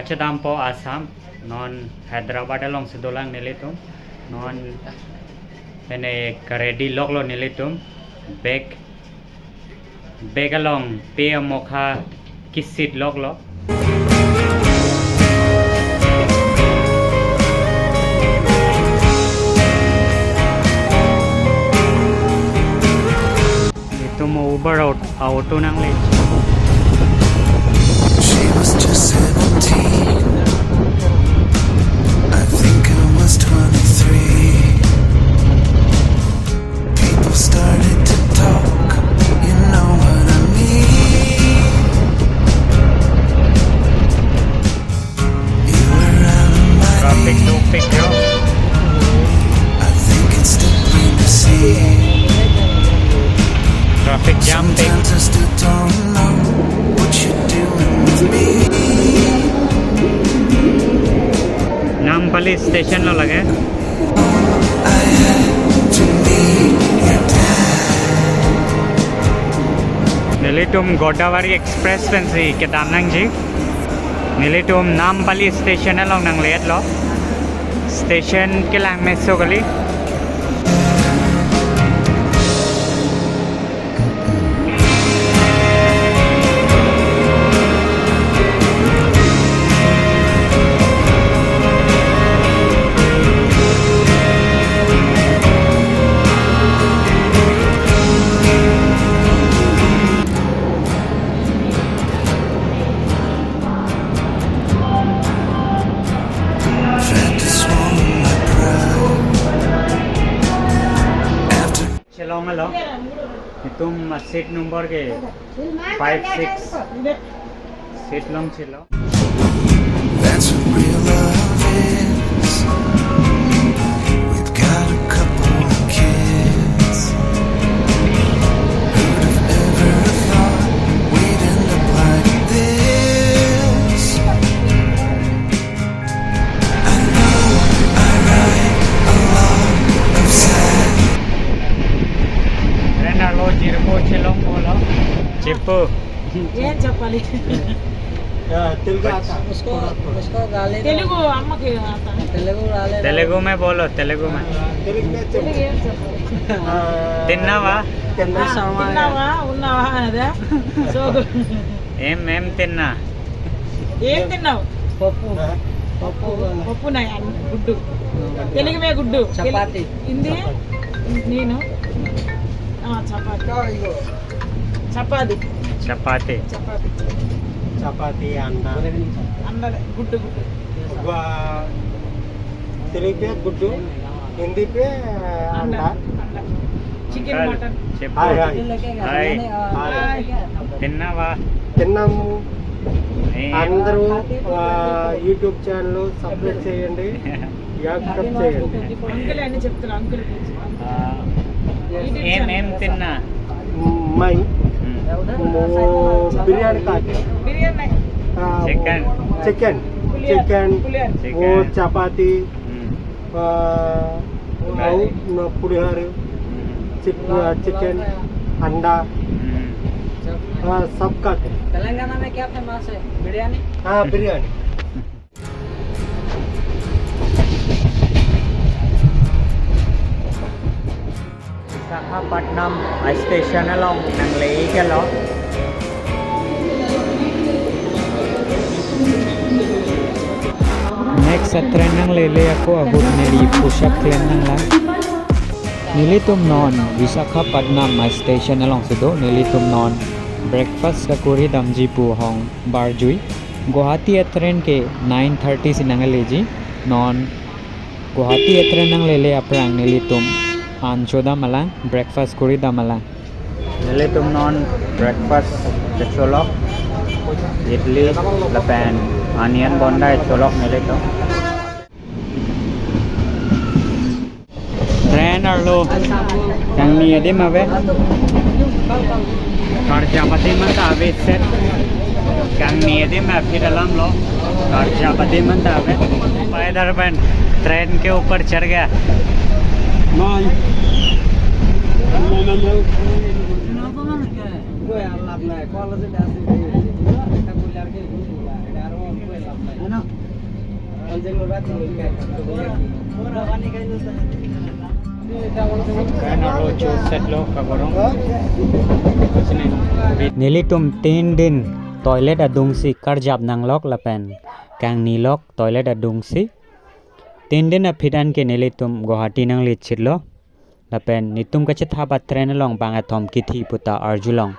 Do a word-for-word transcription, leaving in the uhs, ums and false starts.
Chedampo Assam, non Hyderabad alongsi dolang nelitum, non pene karedi loklo nelitum, bag, bag along pe amokha kisit loklo. Itum Uber aut-, auto nangle. She was just seventeen. I think I was twenty-three. People started to talk. You know what I mean? You were out of my league. Traffic dopik yo. I think it's still plain to see. Traffic jam dopik. Sometimes I still don't know what you're doing with me. Nampally station lo lage. I had to meet your dad. Nelitum Godavari Express pensi kedam nangji. Nelitum Nampally station along nangletlo. Station kelang meso kali. Chelong alo. Itum seat number ke five six. Seat long chelo. That's what real love is. We've got a couple of kids. Who'd have ever thought we'd end up like this? I know I write a lot of sad. Rena lo jirpo chelong bolo. Chepo. ये चप्पल ही। या, तेलुगु आता। उसको, उसको गाली दो। तेलुगु अम्मा के आता है। तेलुगु गाली दो। Telugu mein bolo, Telugu mein. Telugu में तेलुगु चप्पल। ये चप्पल। आ, తిన్నావా? తిన్నా। తిన్నావా? ఉన్నావా? అదే. So, ఏం, ఏం తిన్నా? ఏం తిన్నావు? పప్పు. ఆ? పప్పు. పప్పు నా గుడ్డు. తెలుగు మే గుడ్డు. చపాతి. హిందీ? నేను. ఆ, చపాతి. చపాతి. చపాతి. చపాతి. చపాతి, అండా. అండా, గుడ్డు, గుడ్డు. వా-, తెలుగు పే గుడ్డు, హిందీ పే అండా. అండా. Chicken, mutton. చెప్పు. Hi, hi. హాయ్. హాయ్. తిన్నావా? తిన్నాము. ఏ? అందరూ, ఆ, YouTube channel subscribe చేయండి. Subscribe చేయండి. అంకుల్ అని చెప్తున్నా, అంకుల్ గురించి. ఆ, ఏం, ఏం తిన్నా? మై, మ్మ్. ఓ, బిర్యానీ కాదు. బిర్యానీ. ఆ, చికెన్. చికెన్. పులిహార. చికెన్. పులిహార. ఓ, చికెన్. చపాతి. మ్మ్. ఆ, ఓ, పులిహార. మ్మ్. చిక్-, ఆ, చికెన్. అండా. మ్మ్. ఆ, సబ్కా. तेलंगाना में क्या फेमस है? बिरयानी? हाँ, biryani. Visakhapatnam station along nangle iklo. Next a train nanglele ako ahut neli push up klem nanglang. Nelitum non Visakhapatnam station alongsi do, nelitum non breakfast kekuri damji pu hong barjui. Guwahati a train ke nine thirty si nangleji. Non Guwahati a train nanglele aphrang nelitum an chodam alang, breakfast kuri dam alang. Nelitum non breakfast kecholok, idli lapen onion bonda cholok nelitum. Train arlo kangni adim ave. Karjapati manta ave set. Kangni adim aphi dalam lo. Karjapati manta ave. पैदल अपन ट्रेन के ऊपर चढ़ गया। Kan aro chu setlo kaborong. Nelitum tin din toilet adungsi karjap nanglok lapen kangnilok toilet adungsi. Tin din aphi an ke nelitum Guwahati nanglechitlo. Lapen netum kachethap a-train along bang athom kithi puta arjulong.